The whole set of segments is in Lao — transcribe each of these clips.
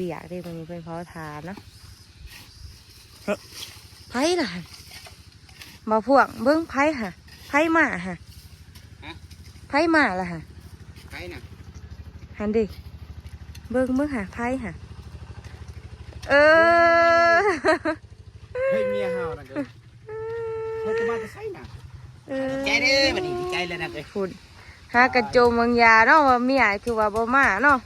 ວຽກເດ້ ມື້ນີ້ເພິ່ນເຜົາຖ່ານເນາະ. ເຮີ້ຍ ໃຜລະຫັ້ນ? ບໍ່ພວງ ເບິ່ງໃຜຫະ? ໃຜມາຫະ? ຮະ? ໃຜມາລະຫະ? ໃຜນະ? ຫັ້ນເດ້ ເບິ່ງ ເບິ່ງຫາໃຜຫະ? ເອີ ເຮີ້ຍ ເມຍເຮົານັ້ນເດີ ເຮົາຈະມາແຕ່ໃສນະ? ເອີ ດີໃຈເດີ ບັດນີ້ດີໃຈແລ້ວນະເອີຍ ພຸ້ນ ຫາກະຈົ່ມບາງຢາເນາະ ວ່າເມຍຄືວ່າບໍ່ມາເນາະ.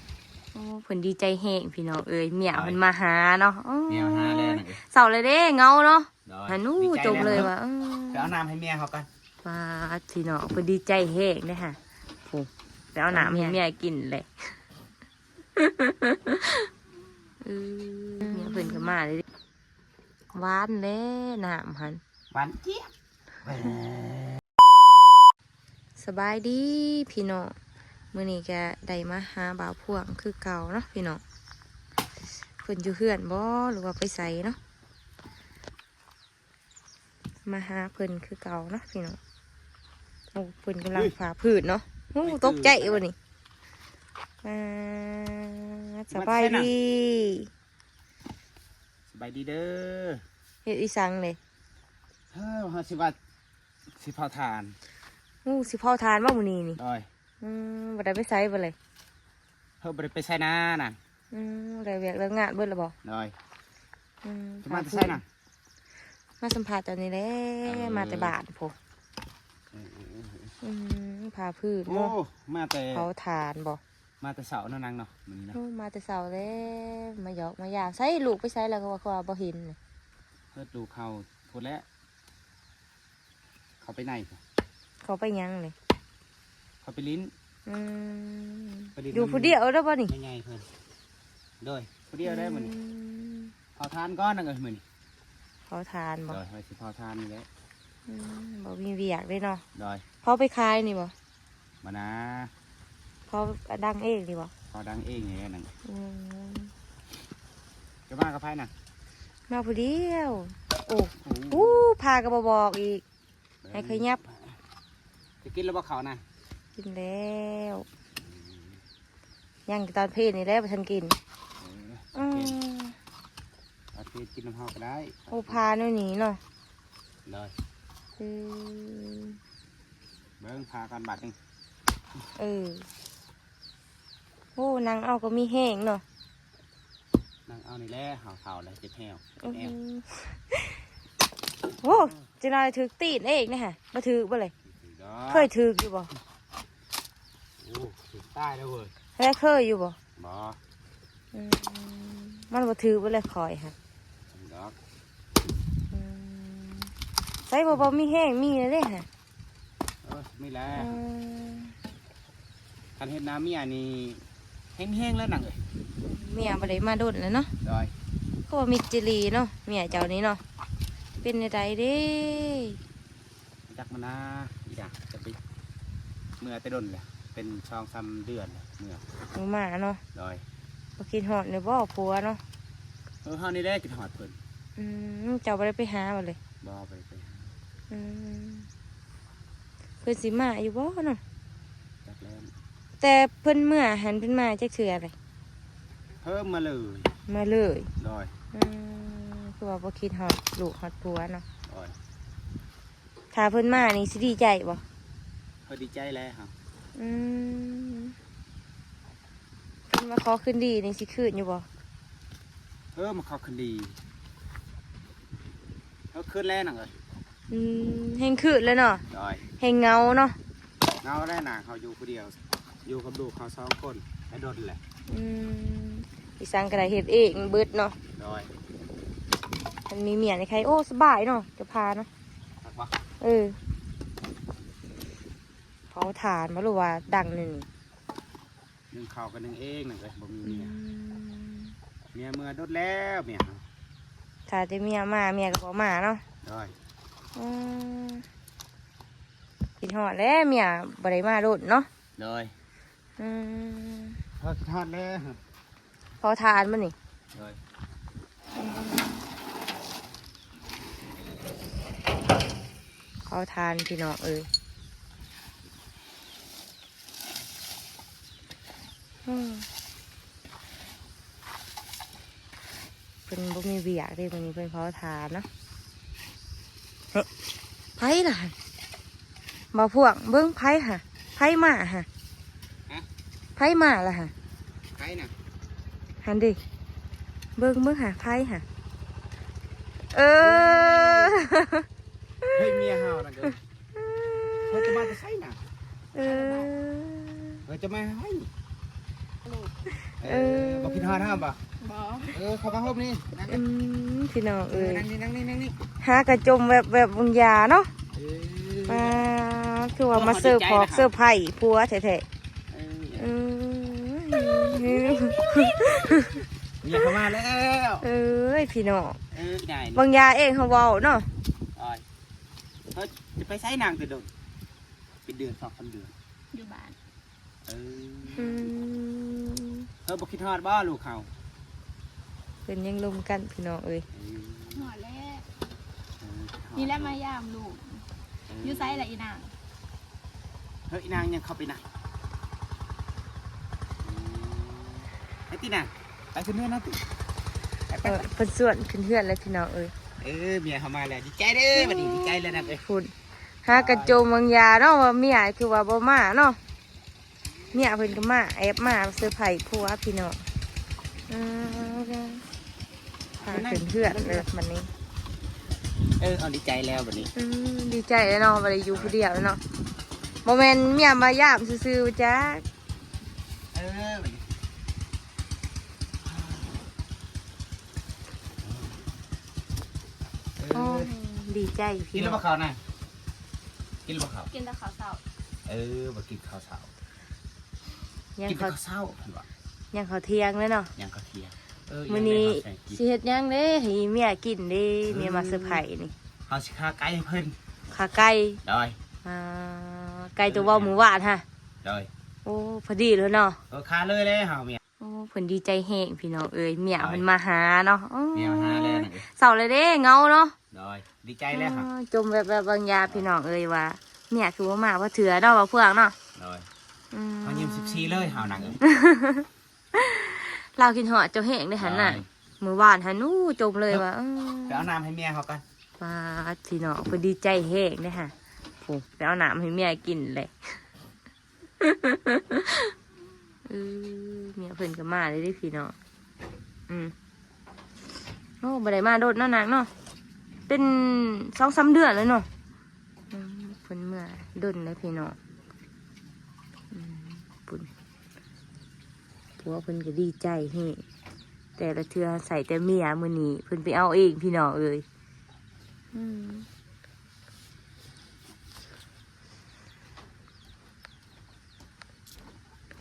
ໂອ້ ເພິ່ນດີໃຈແຮງພີ່ນ້ອງເອີຍ ເມຍເພິ່ນມາຫາເນາະ. ໂອ້ ເມຍມາຫາແລ້ວນະເອີຍ ເຊົາແລ້ວເດ້ ເຫງົາເນາະ. ໂດຍ ຫັ້ນ ໂອ້ ຈົມເລີຍວ່າ ເອີ ໄປເອົານ້ຳໃຫ້ເມຍເຮົາກ່ອນ. ປາດ ພີ່ນ້ອງ ເພິ່ນດີໃຈແຮງເດ້ຫະ. ໂອ້ ໄປເອົານ້ຳໃຫ້ເມຍກິນແຫຼະ. ເອີ ເມຍເພິ່ນກໍມາເລີຍ ຫວານແຫຼະນ້ຳຫັ້ນ ຫວານຈຽບ. ສະບາຍດີພີ່ນ້ອງ ມື້ນີ້ກະໄດ້ມາຫາບ່າວພວງຄືເກົ່າເນາະພີ່ນ້ອງ. ເພິ່ນຢູ່ເຮືອນບໍ່ ຫຼືວ່າໄປໃສເນາະ? ມາຫາເພິ່ນຄືເກົ່າເນາະພີ່ນ້ອງ. ໂອ້ ເພິ່ນກຳລັງ ອຸ້ຍ ຜ່າພືດເນາະ. ໂອ້ ຕົກໃຈບໍ່ນີ້? ອ່າ ສະບາຍດີ ສະບາຍດີເດີ. ເຮັດອີ່ສັງເດ? ເຮີ້ຍ ເຮົາຊິວ່າ ຊິເຜົາຖ່ານ. ໂອ້ ຊິເຜົາຖ່ານບໍ່ມື້ນີ້ນີ້? ໂດຍ. ອືມ ບໍ່ໄດ້ໄປໃສບໍ່ເລີຍ? ເຮົາບໍ່ໄດ້ໄປໃສນານະ. ອືມ ໄດ້ວຽກແລ້ວງານເບິດແລ້ວບໍ່? ໂດຍ. ອືມ ຈະມາແຕ່ໃສນະ? ມາສຳພາດເຈົ້ານີ້ແຫຼະ. ເອີ ມາແຕ່ບ້ານພຸ້ນ. ເອີໆໆໆ ອືມ ຜ່າພືດ. ໂອ້ ມາແຕ່ ເຜົາຖ່ານບໍ່? ມາແຕ່ເຊົ້າເນາະນາງເນາະ ມື້ນີ້ເນາະ. ໂອ້ ມາແຕ່ເຊົ້າແລ້ວ ມາຢອກມາຢາມ. ໃສລູກໄປໃສລະ ຄືວ່າ ຄືວ່າບໍ່ເຫັນ? ເຮີ້ຍ ລູກເຂົາພຸ້ນແຫຼະ ເຂົາໄປໃນພຸ້ນ. ເຂົາໄປຫຍັງນີ້? ເຂົາໄປຫຼິ້ນ. ອືມ ໄປຫຼິ້ນ ຢູ່ຜູ້ດຽວເດີບໍ່ນີ້? ແມ່ໃຫຍ່ເພິ່ນ. ໂດຍ ຜູ້ດຽວໄດ້ມື້ນີ້. ອືມ ເຜົາຖ່ານກ່ອນນາງເອີຍ ມື້ນີ້. ເຜົາຖ່ານບໍ່? ໂດຍ ວ່າຊິເຜົາຖ່ານນີ້ແຫຼະ. ອືມ ບໍ່ມີວຽກເດ້ເນາະ. ໂດຍ. ເຜົາໄປຂາຍນີ້ບໍ່? ບໍ່ນາ ເຜົາດັງເອງນີ້ບໍ່? ເຜົາດັງເອງນີ້ແຫຼະນາງ. ອືມ ຈະມາກັບໃຜນະ? ມາຜູ້ດຽວ. ໂອ້ ໂອ້ ອູ້ ພາກໍບໍ່ບອກອີກ ໃຫ້ຂະຫຍັບ. ຈະກິນແລ້ວບໍ່ເຂົ້ານະ? ກິນແລ້ວ. ອືມ ຍັງແຕ່ຕອນເພນນີ້ແຫຼະບໍ່ທັນກິນ. ເອີ ອືມ ຕອນເພນ ຕອນເພນກິນນຳເຮົາກໍໄດ້. ໂອ້ ຜ່າແນວນີ້ເນາະ. ໂດຍ. ອືມ ເບິ່ງຜ່າກ່ອນບາດໜຶ່ງ. ເອີ ໂອ້ ນັ່ງເອົາກໍມີແຮງເນາະ. ນັ່ງເອົານີ້ແຫຼະ ເຮົາເຖົ້າແລ້ວເຈັບແຮວ ເຈັບແອວ. ໂອ້ ຈັກໜ້ອຍຖືກຕີນເອງນີ້ຫະ. ບໍ່ຖືກບໍ່ເລີຍ? ບໍ່ຖືກດອກ. ເຄີຍຖືກຢູ່ບໍ່? ໂອ້ ຖືກຕາຍແລ້ວເວີຍ. ແລ້ວເຄີຍຢູ່ບໍ່? ບໍ່. ອືມ ມັນບໍ່ຖືກບໍ່ເລີຍຂ້ອຍຫະ. ບໍ່ຖືກດອກ. ອືມ ໃສບໍ່ ບໍ່ມີແຮງ ມີແລ້ວເດ້ຫະ. ເອີ ມີແລ້ວ. ອືມ ຄັນເຫັນໜ້າເມຍນີ້ແຮງໆ ແລ້ວນາງເອີຍ. ເມຍບໍ່ໄດ້ມາດົນແລ້ວເນາະ. ໂດຍ. ຄືວ່າມິດຈີ່ຫຼີເນາະ ເມຍເຈົ້ານີ້ເນາະ. ເປັນແນວໃດເດ້? ຈັກມັນນາ ອີ່ຫຍັງ ຈະໄປເມືອແຕ່ດົນແລ້ວ ເປັນສອງສາມເດືອນແລ້ວເມືອ ບໍ່ມາເນາະ. ໂດຍ. ບໍ່ຄິດຮອດເລີຍບໍ່ຜົວເນາະ? ເອີ ເຮົານີ້ແຫຼະຄິດຮອດເພິ່ນ. ອືມ ເຈົ້າບໍ່ໄດ້ໄປຫາບໍ່ເລີຍ? ບໍ່ ບໍ່ໄດ້ໄປຫາ. ອືມ ເພິ່ນຊິມາຢູ່ບໍ່ເນາະ? ຈັກແລ້ວ. ແຕ່ເພິ່ນເມືອຫັ້ນ ເພິ່ນມາຈັກເທື່ອເລີຍ? ເພິ່ນມາເລີຍ. ມາເລີຍ. ໂດຍ. ອືມ ຄືວ່າບໍ່ຄິດຮອດລູກຮອດຜົວເນາະ? ໂດຍ. ຖ້າເພິ່ນມານີ້ຊິດີໃຈບໍ່? ເພິ່ນດີໃຈແຫຼະ. ອືມ ເພິ່ນມາຂໍຄືນດີນີ້ຊິຄືນຢູ່ບໍ່? ເອີ ມາຂໍຄືນດີ ເອີ ຄືນແລ້ວນາງເອີຍ. ອືມ ແຮງຄືນແລ້ວເນາະ. ໂດຍ. ແຮງເຫງົາເນາະ. ເຫງົາແລ້ວນາງ ເຮົາຢູ່ຜູ້ດຽວ ຢູ່ກັບລູກເຮົາສອງຄົນໄດ້ດົນແລ້ວ. ອືມ ອີ່ສັງກໍໄດ້ເຮັດເອງເບິດເນາະ. ໂດຍ. ຄັນມີເມຍນີ້ໃຄ ໂອ້ ສະບາຍເນາະ ຈະພາເນາະ. ຄັກບໍ່? ເອີ ເຜົາຖ່ານບໍ່ ຫຼືວ່າດັງໜຶ່ງ? ໜຶ່ງເຂົ້າກໍໜຶ່ງເອງນາງເອີຍ ບໍ່ມີເມຍ. ອືມ ເມຍເມືອດົນແລ້ວເມຍ. ຖ້າແຕ່ເມຍມາ ເມຍກໍບໍ່ມາເນາະ. ໂດຍ. ອືມ ຄິດຮອດແຫຼະ ເມຍບໍ່ໄດ້ມາດົນເນາະ. ໂດຍ. ອືມ ເຮົາຄິດຮອດແລ້ວ. ເຜົາຖ່ານບໍ່ນີ້? ໂດຍ. ເຜົາຖ່ານພີ່ນ້ອງເອີຍ. ອືມ พิ่นບໍ່ມີວຽກເດ້ ມື້ນີ້ເພິ່ນເຝົ້າຖ້າເນາະ. ເຮີ້ຍ ໃຜລະຫັ້ນ? ບໍ່ພວກ ເບິ່ງໃຜຫະ? ໃຜມາຫະ? ຮະ? ໃຜມາລະຫະ? ໃຜນະ? ຫັ້ນເດ້ ເບິ່ງ ເບິ່ງຫາໃຜຫະ? ເອີ ເຮີ້ຍ ເມຍເຮົານັ້ນເດີ. ເຮົາຈະມາແຕ່ໃສນະ? ເອີ ເຮົາຈະມາໃຫ້. ເອີ ເອີ ບໍ່ຄິດຮອດເຮົາບໍ່? ບໍ່. ເອີ ເຂົ້າມາໂຮມນີ້ ນັ່ງ. ອືມ ພີ່ນ້ອງເອີຍ ນັ່ງນີ້ ນັ່ງນີ້ ນັ່ງນີ້ ຫາກະຈົ່ມແວບໆ ບາງຢ່າເນາະ. ເອີ ປາດ ຄືວ່າມາເຊີພອກເຊີໄພຜົວແທ້ໆ. ເອີ ເອີ ເມຍເຂົ້າມາແລ້ວ. ເອີຍ ພີ່ນ້ອງ ເອີ ໄດ້ ບາງຢ່າເອງເຮົາເວົ້າເນາະ. ໂອ້ຍ ເຮົາຈະໄປໃສນາງແຕ່ດົນ? ເປັນເດືອນ ສອງສາມເດືອນ ຢູ່ບ້ານ. ເອີ ອືມ ເຮີ້ຍ ບໍ່ຄິດຮອດບໍ່ລູກເຮົາ? ເພິ່ນຍັງລົມກັນ ພີ່ນ້ອງເອີຍ. ເອີ ຮອດແລ້ວ. ເອີ ນີ້ແຫຼະມາຢາມລູກ. ເອີ ຢູ່ໃສລະອີນາງ? ເຮີ້ຍ ອີນາງຍັງເຂົ້າໄປນະ. ເອີ ໄປຕິນາງ ໄປຂຶ້ນເຮືອນນະຕິ. ໄປ ໄປ ເອີ ເພິ່ນຊວນຂຶ້ນເຮືອນແລ້ວ ພີ່ນ້ອງເອີຍ. ເອີ ເມຍເຮົາມາແລ້ວ ດີໃຈເດີບັດນີ້. ອືມ ດີໃຈແລ້ວນາງເອີຍ. ພຸ້ນ ຫາກະຈົ່ມບາງຢ່າເນາະ ວ່າເມຍຄືວ່າບໍ່ມາເນາະ. ເມຍເພິ່ນກໍມາ ແອບມາເຊີໄພຜົວ ພີ່ນ້ອງ. ອືມ ພາຂຶ້ນເຮືອນເລີຍບັດນີ້. ເອີ ເອົາ ດີໃຈແລ້ວບັດນີ້. ອືມ ດີໃຈແລ້ວເນາະ ບໍ່ໄດ້ຢູ່ຜູ້ດຽວແລ້ວເນາະ. ບໍ່ແມ່ນເມຍມາຢາມຊື່ໆ ຈັກ. ເອີ ບັດນີ້ ເອີ ໂອ້ຍ ດີໃຈ ກິນແລ້ວບໍ່ເຂົ້ານະ? ກິນແລ້ວບໍ່ເຂົ້າ? ກິນແຕ່ເຂົ້າເຊົ້າ. ເອີ ບໍ່ກິນເຂົ້າເຊົ້າ. ຍັງ ກິນແຕ່ເຂົ້າ ເຂົ້າເຊົ້າເພິ່ນວ່າ. ຍັງເຂົ້າທ່ຽງເລີຍເນາະ. ຍັງເຂົ້າທ່ຽງ. ເອີ ມື້ນີ້ຊິເຮັດຫຍັງເດ້ໃຫ້ເມຍກິນເດ້? ເອີ ເມຍມາເຊີໄພນີ້. ເຮົາຊິຂ້າໄກ່ໃຫ້ເພິ່ນ. ຂ້າໄກ່? ໂດຍ. ອ່າ ໄກ່ຕົວເວົ້າມື້ວານຫະ? ໂດຍ. ໂອ້ ພໍດີເລີຍເນາະ. ເອີ ຂ້າເລີຍແຫຼະເຮົາເມຍ. ໂອ້ ເພິ່ນດີໃຈແຮງ ພີ່ນ້ອງເອີຍ ເມຍ ໂດຍ ເພິ່ນມາຫາເນາະ. ໂອ້ ເມຍມາຫາແລ້ວນະ. ເອີ ເຊົ້າແລ້ວເດ້ ເຫງົາເນາະ. ໂດຍ. ດີໃຈແລ້ວຫະ. ອໍ ຈົ່ມແວບໆ ບາງຢ່າ ພີ່ນ້ອງເອີຍ ວ່າເມຍຄືບໍ່ມາ ບໍ່ເທື່ອເນາະ ວ່າພວກເນາະ. ໂດຍ. ອືມ ເຮົາຍິ້ມສິບສີ່ເລີຍເຮົານາງເອີຍ. ລາວຄິດຮອດເຈົ້າແຮງເດ້ຫັ້ນນະ. ໂດຍ. ມື້ວານຫັ້ນ ໂອ້ ຈົ່ມເລີຍວ່າ ເອີ ໄປເອົານ້ຳໃຫ້ເມຍເຮົາກ່ອນ. ປາດ ພີ່ນ້ອງ ເພິ່ນດີໃຈແຮງເດ້ຫະ. ໂອ້ ໄປເອົານ້ຳໃຫ້ເມຍກິນແຫຼະ. ເອີ ເມຍເພິ່ນກໍມາເລີຍເດ້ພີ່ນ້ອງ. ອືມ ໂອ້ ບໍ່ໄດ້ມາດົນເນາະນາງເນາະ ເປັນສອງສາມເດືອນແລ້ວເນາະ. ອືມ ເພິ່ນເມືອດົນແລ້ວພີ່ນ້ອງ. ອືມ ພຸ້ນ ຜົວເພິ່ນກໍດີໃຈແຮງ ແຕ່ລະເທື່ອໃສ່ແຕ່ເມຍ ມື້ນີ້ເພິ່ນໄປເອົາເອງ ພີ່ນ້ອງເອີຍ. ອືມ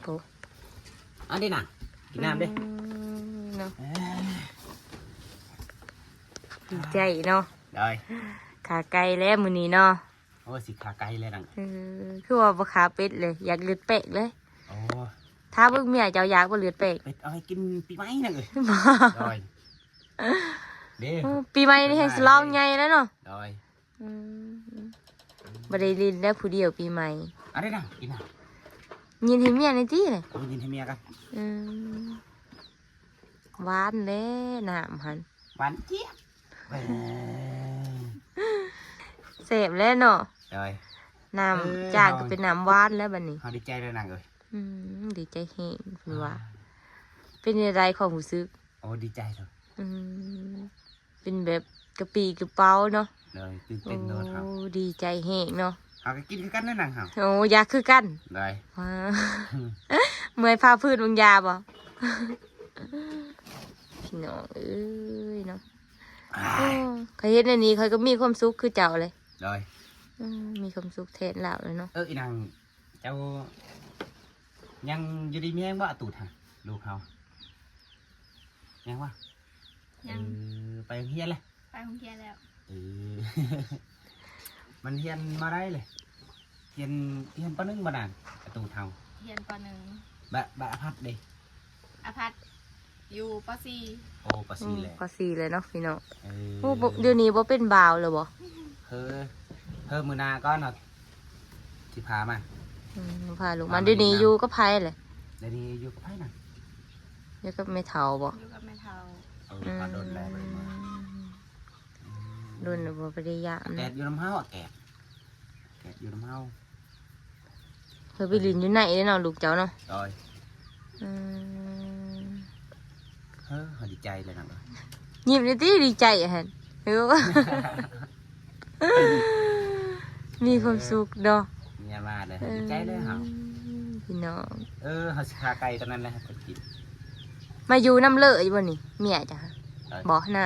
ໂອ້ ເອົາເດ້ນາງ ກິນນ້ຳເດ້. ອືມ ເນາະ ເອີ ດີໃຈເນາະ. ໂດຍ. ຂ້າໄກ່ແລ້ວມື້ນີ້ເນາະ. ໂອ້ ຊິຂ້າໄກ່ແລ້ວນາງ. ເອີ ຄືວ່າບໍ່ຂ້າເປັດເລີຍ ຢາກເລືອດແປກເລີຍ. ໂອ້ ຖ້າເບິ່ງເມຍເຈົ້າຢາກບໍ່ເລືອດແປກ? ເປັດເອົາໃຫ້ກິນປີໃໝ່ນາງເອີຍ. ບໍ່ ໂດຍ. ເດ້ ໂອ້ ປີໃໝ່ນີ້ແຮງສະຫຼອງໃຫຍ່ແລ້ວເນາະ. ໂດຍ. ອືມ ບໍ່ໄດ້ຫຼິ້ນແລ້ວຜູ້ດຽວປີໃໝ່. ອາ ໄດ້ນະ ກິນນະ ຍິນໃຫ້ເມຍແດ່ຕິ. ໂອ້ ຍິນໃຫ້ເມຍກັນ. ອືມ ຫວານແຫຼະນ້ຳຫັ້ນ ຫວານຈຽບ. ເອີ ແຊບແລ້ວເນາະ. ໂດຍ. ນ້ຳ ເອີ ຈາກ ເຮົາ ກໍເປັນນ້ຳຫວານແລ້ວບັດນີ້. ເຮົາດີໃຈແລ້ວນາງເອີຍ. ອືມ ດີໃຈແຮງເພິ່ນວ່າ. ອ່າ ເປັນຈັ່ງໃດຄວາມຮູ້ສຶກ? ໂອ້ ດີໃຈເລີຍ. ອືມ ເປັນແບບກະປີ້ກະເປົາເນາະ. ໂດຍ. ຕື່ນເຕັ້ນໂລດເຮົາ. ໂອ້ ດີໃຈແຮງເນາະ. ເຮົາກໍກິນຄືກັນນະນາງເຮົາ. ໂອ້ ຢາກຄືກັນ. ໂດຍ. ວ້າ ເມື່ອຍພາພື້ນເບິ່ງຢາບໍ່? ພີ່ນ້ອງເອີຍເນາະ. ໂອ້ ຂ້ອຍເຫັນອັນນີ້ຂ້ອຍກໍມີຄວາມສຸກຄືເຈົ້າເລີຍ. ໂດຍ. ອືມ ມີຄວາມສຸກແທນລາວເລີຍເນາະ. ເອີ ອີນາງ ເຈົ້າຍັງຢູ່ດີມີແຮງບໍ່ ອາຕູດຫະ ລູກເຮົາ? ຍັງວະ? ຍັງ. ເອີ ໄປໂຮງຮຽນແລ້ວ? ໄປໂຮງຮຽນແລ້ວ. ເອີ ມັນຮຽນມາໄດ້ເລີຍ? ຮຽນ ຮຽນ ປໍໜຶ່ງ ບໍ່ນາງ ອາຕູດເຮົາ? ຮຽນ ປໍໜຶ່ງ. ບາ ບາອາພັດເດ? ອາພັດ ຢູ່ ປໍສີ່. ໂອ້ ປໍສີ່ແລ້ວ. ໂອ້ ປໍສີ່ແລ້ວເນາະພີ່ນ້ອງ. ເອີ ໂອ້ ດຽວນີ້ບໍ່ເປັນບ່າວແລ້ວບໍ່? ເຮີ ເຮີ ມື້ໜ້າກ່ອນເນາະ ຊິພາມາ. ອືມ ພາລູກມາ. ດຽວນີ້ຢູ່ກັບໃຜແຫຼະ? ດຽວນີ້ຢູ່ກັບໃຜນະ? ຢູ່ກັບແມ່ເຖົ້າບໍ່? ຢູ່ກັບແມ່ເຖົ້າ. ອືມ ມາດົນແລ້ວບໍ່ໄດ້ມາ ດົນແລ້ວບໍ່ໄດ້ຢາມ ແກດຢູ່ນຳເຮົາ ແກດ ແກດຢູ່ນຳເຮົາ. ເພິ່ນໄປຫຼິ້ນຢູ່ໃນເດ້ເນາະ ລູກເຈົ້າເນາະ. ໂດຍ ອືມ ເຮີ ເຮົາດີໃຈແລ້ວນະ ຍິ້ມແດ່ຕິ ດີໃຈຫັ້ນ ເອີ ມີຄວາມສຸກເນາະ ເມຍມາເລີຍ ເອີ ດີໃຈເລີຍເຮົາ ພີ່ນ້ອງ. ເອີ ເຮົາຊິຂ້າໄກ່ຕົວນັ້ນແຫຼະໃຫ້ເພິ່ນກິນ. ມາຢູ່ນຳເລີຍບໍ່ນີ້ ເມຍເຈົ້າ? ໂດຍ ບໍ່ນາ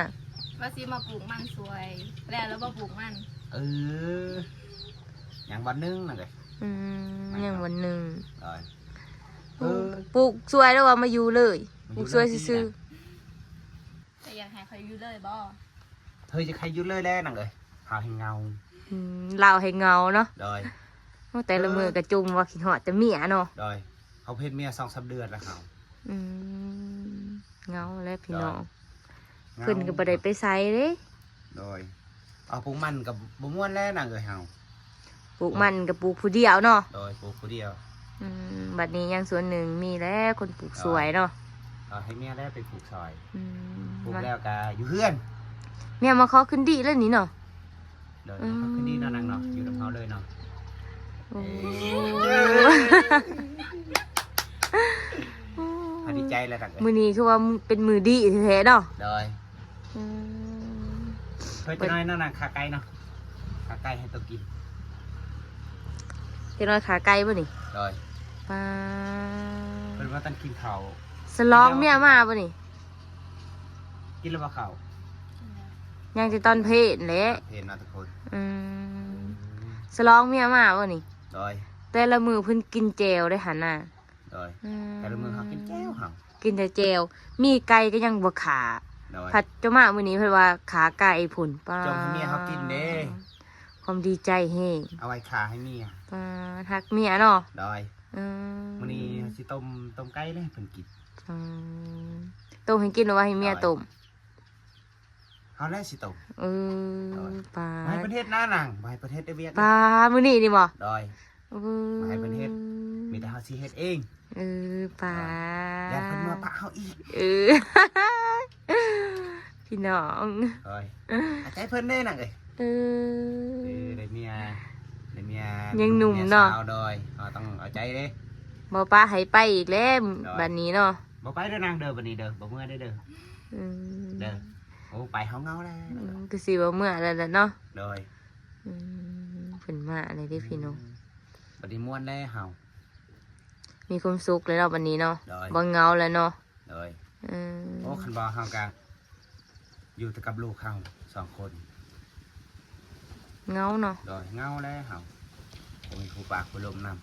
ວ່າຊິມາປູກມັນຊ່ວຍ ແລ້ວລະບໍ່ປູກມັນ. ເອີ ຍັງບ່ອນໜຶ່ງນະເອີຍ. ອືມ ຍັງບ່ອນໜຶ່ງ ໂດຍ. ປູກ ເອີ ປູກຊ່ວຍ ຫຼືວ່າມາຢູ່ເລີຍ? ມາຢູ່ເລີຍ ປູກຊ່ວຍຊື່ໆ ແຕ່ຢາກໃຫ້ຂ້ອຍຢູ່ເລີຍບໍ່? ເຮີ ຢາກໃຫ້ຢູ່ເລີຍແຫຼະນາງເອີຍ ເຮົາແຮ່ງເຫງົາ. ອືມ ລາວແຮ່ງເຫງົາເນາະ. ໂດຍ ໂອ້ ແຕ່ລະມື້ ເອີ ກະຈົ່ມວ່າຄິດຮອດແຕ່ເມຍເນາະ. ໂດຍ ເຮົາເຫັນເມຍສອງສາມເດືອນແລ້ວເຮົາ. ອືມ ເຫງົາແຫຼະພີ່ນ້ອງ ໂດຍ ເຫງົາ ເພິ່ນກໍບໍ່ໄດ້ໄປໃສເດ້. ໂດຍ ເອົາ ປູກມັນກໍບໍ່ມ່ວນແລ້ວນາງເອີຍເຮົາ. ປູກມັນກໍປູກຜູ້ດຽວເນາະ. ໂດຍ ປູກຜູ້ດຽວ. ອືມ ບັດນີ້ຍັງສ່ວນໜຶ່ງມີແລ້ວຄົນປູກຊ່ວຍເນາະ. ໂດຍ ເອົາໃຫ້ເມຍແລ້ວໄປປູກຊ່ອຍ. ອືມ ປູກແລ້ວກໍຢູ່ເຮືອນ ເມຍມາຂໍຄືນດີແລ້ວນີ້ເນາະ. ໂດຍ ອືມ ມາຄືນດີເນາະນາງເນາະ ຢູ່ນຳເຮົາເລີຍເນາະ. ໂອ້ ເອີ ເຮົາດີໃຈແລ້ວນາງເອີຍ ມື້ນີ້ຄືວ່າເປັນມື້ດີແທ້ໆເນາະ. ໂດຍ ອືມ ເພິ່ນຈະນ້ອຍເນາະນາງ ຂ້າໄກ່ເນາະ ຂ້າໄກ່ໃຫ້ໂຕກິນ. ຈະນ້ອຍຂ້າໄກ່ບໍ່ນີ້? ໂດຍ ປາ ເພິ່ນວ່າຕ້ອງກິນເຂົ້າ. ສະຫຼອງເມຍມາບໍ່ນີ້? ກິນແລ້ວບໍ່ເຂົ້າ? ຍັງແຕ່ຕອນເພນແຫຼະ ຕອນເພນເນາະທຸກຄົນ. ອືມ ສະຫຼອງເມຍມາບໍ່ນີ້? ໂດຍ ແຕ່ລະມື້ເພິ່ນກິນແຈ່ວເດ້ຫັ້ນນະ. ໂດຍ ອືມ ແຕ່ລະມື້ເຮົາກິນແຈ່ວ ເຮົາກິນແຕ່ແຈ່ວ ມີໄກ່ກໍຍັງບໍ່ຂ້າ. ໂດຍ ພັດເຈົ້າມາມື້ນີ້ເພິ່ນວ່າຂ້າໄກ່ພຸ້ນ ປ້າ ຈົ່ງໃຫ້ເມຍເຮົາກິນເດ້. ຄວາມດີໃຈແຮງ ເອົາໄວ້ຂ້າໃຫ້ເມຍ ປ້າ ຮັກເມຍເນາະ. ໂດຍ ອືມ ມື້ນີ້ເຮົາຊິຕົ້ມ ຕົ້ມໄກ່ເລີຍໃຫ້ເພິ່ນກິນ. ອືມ ຕົ້ມໃຫ້ກິນ ຫຼືວ່າໃຫ້ເມຍ ໂດຍ ຕົ້ມ? ເຮົາແຫຼະຊິຕົ້ມ. ເອີ ໂດຍ ປາ ບໍ່ໃຫ້ເພິ່ນເຮັດນານາງ ບໍ່ໃຫ້ເພິ່ນເຮັດວຽກ ປາ ມື້ນີ້ນີ້ບໍ່? ໂດຍ ເອີ ບໍ່ໃຫ້ເພິ່ນເຮັດ ມີແຕ່ເຮົາຊິເຮັດເອງ. ເອີ ປາ ໂດຍ ຢ້ານເພິ່ນມາປະເຮົາອີກ. ເອີ ພີ່ນ້ອງ ໂດຍ ເອົາໃຈເພິ່ນເດ້ນາງເອີຍ. ເອີ ເອີ ໄດ້ເມຍ ໄດ້ເມຍ ຍັງໜຸ່ມເນາະ ໂດຍ ເຮົາຕ້ອງເອົາໃຈເດ້ ບໍ່ປະໃຫ້ໄປອີກແລ້ວ. ໂດຍ ບັດນີ້ເນາະ ບໍ່ໄປເດີນາງເດີ ບັດນີ້ເດີ ບໍ່ເມືອເດີ ອືມ ເດີ. ໂອ້ ໄປເຮົາເຫງົາແລ້ວ ອືມ ຄືຊິບໍ່ເມືອແລ້ວລະເນາະ. ໂດຍ ອືມ ເພິ່ນມາແລ້ວເດ້ ອືມ ພີ່ນ້ອງ ບັດນີ້ມ່ວນແລ້ວເຮົາ ມີຄວາມສຸກແລ້ວເນາະ ບັດນີ້ເນາະ. ໂດຍ ບໍ່ເຫງົາແລ້ວເນາະ. ໂດຍ ອືມ ໂອ້ ຄັນວ່າເຮົາກະຢູ່ແຕ່ກັບລູກເຮົາສອງຄົນ ເຫງົາເນາະ. ໂດຍ ເຫງົາແລ້ວເຮົາ ບໍ່ມີຜູ້ປາກຜູ້ລົມນຳ.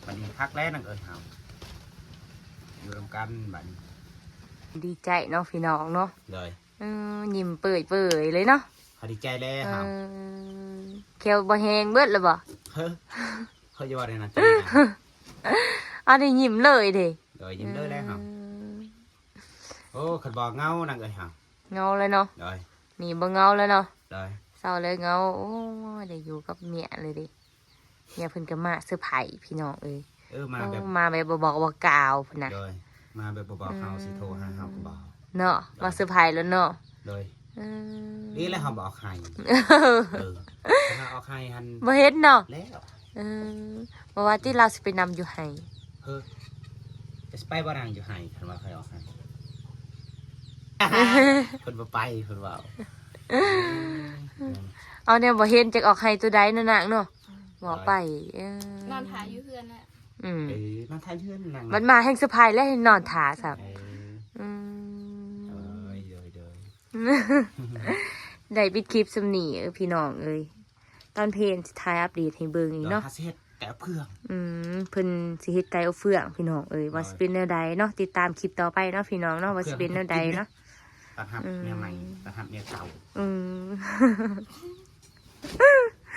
ບັດນີ້ຄັກແລ້ວນາງເອີຍ ເຮົາຢູ່ນຳກັນບັດນີ້ ດີໃຈເນາະ ພີ່ນ້ອງເນາະ. ໂດຍ ເອີ ຍິ້ມເປີຍໆເລີຍເນາະ ເຮົາດີໃຈແລ້ວເຮົາ. ເອີ ແຂ້ວບໍ່ແຮງເບິດແລ້ວບໍ່? ເຮີ ເຂົາຈະວ່າໄດ້ນະ ອັນນີ້ຍິ້ມເລີຍເດ້. ໂດຍ ຍິ້ມເລີຍແລ້ວເຮົາ. ເອີ ໂອ້ ຄັນບໍ່ເຫງົານາງເອີຍເຮົາ ເຫງົາແລ້ວເນາະ. ໂດຍ ນີ້ບໍ່ເຫງົາແລ້ວເນາະ. ໂດຍ ເຊົາແລ້ວເຫງົາ. ໂອ້ຍ ໄດ້ຢູ່ກັບເມຍເລີຍເດ້. ເມຍເພິ່ນກໍມາເຊີໄພຣສ໌ພີ່ນ້ອງເອີຍ. ເອີ ມາແບບ ໂອ້ ມາແບບບໍ່ບອກບໍ່ກ່າວພຸ້ນນະ. ໂດຍ ມາແບບບໍ່ບອກເຮົາ ອືມ ຊິໂທຫາເຮົາກໍບໍ່ເນາະ. ໂດຍ ມາເຊີໄພຣສ໌ແລ້ວເນາະ. ໂດຍ ເອີ ດີແລ້ວເຮົາບໍ່ອອກໄຮ. ເອີ ເອີ ຄັນວ່າອອກໄຮຫັ້ນບໍ່ເຫັນເນາະ. ແລ້ວ ເອີ ບໍ່ວ່າຕິລາວຊິໄປນຳຢູ່ໄຮ. ເຮີ ຈະຊິໄປບໍ່ນາງຢູ່ໄຮ ຄັນວ່າຂ້ອຍອອກໄຮ? ເພິ່ນບໍ່ໄປ ເພິ່ນເວົ້າ. ເອົາແນວບໍ່ເຫັນ ຈັກອອກໄຮຕົວໃດເນາະນາງເນາະ. ອືມ ເວົ້າໄປ ເອີ ນອນຖ້າຢູ່ເຮືອນແຫຼະ. ອືມ ເອີ ນອນຖ້າຢູ່ເຮືອນນາງ ບັດມາແຮ່ງເຊີໄພຣສ໌ແລ້ວ ໃຫ້ນອນຖ້າຊ້ຳ. ເອີ ອືມ ໂດຍ ໂດຍ ໂດຍ ໄດ້ປິດຄລິບສ່ຳນີ້ເອີຍ ພີ່ນ້ອງເອີຍ. ຕອນເພນຊິຖ່າຍອັບເດດໃຫ້ເບິ່ງອີກເນາະ. ເຮົາຊິເຮັດໄກ່ອົບເຟືອງ. ອືມ ເພິ່ນຊິເຮັດໄກ່ອົບເຟືອງ ພີ່ນ້ອງເອີຍ. ໂດຍ ວ່າຊິເປັນແນວໃດເນາະ ຕິດຕາມຄລິບຕໍ່ໄປເນາະ ພີ່ນ້ອງເນາະ ເອົາເຟືອງ ວ່າຊິເປັນແນວໃດເນາະ. ຕ້ອນຮັບ ອືມ ເມຍໃໝ່ ຕ້ອນຮັບເມຍເກົ່າ. ອືມ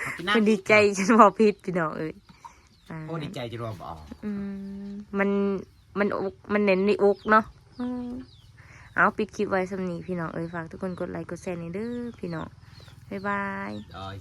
ເຮົາໄປນັ່ງ ເພິ່ນດີໃຈຈົນເວົ້າຜິດ ພີ່ນ້ອງເອີຍ. ໂອ້ ດີໃຈຈະລວມອອກ. ອືມ ມັນ ມັນອົກ ມັນແໜ້ນໃນອົກເນາະ. ອືມ ເອົາ ປິດຄລິບໄວ້ສ່ຳນີ້ພີ່ນ້ອງເອີຍ. ຝາກທຸກຄົນກົດໄລກົດແຊແດ່ເດີພີ່ນ້ອງ. ບາຍບາຍ. ໂດຍ.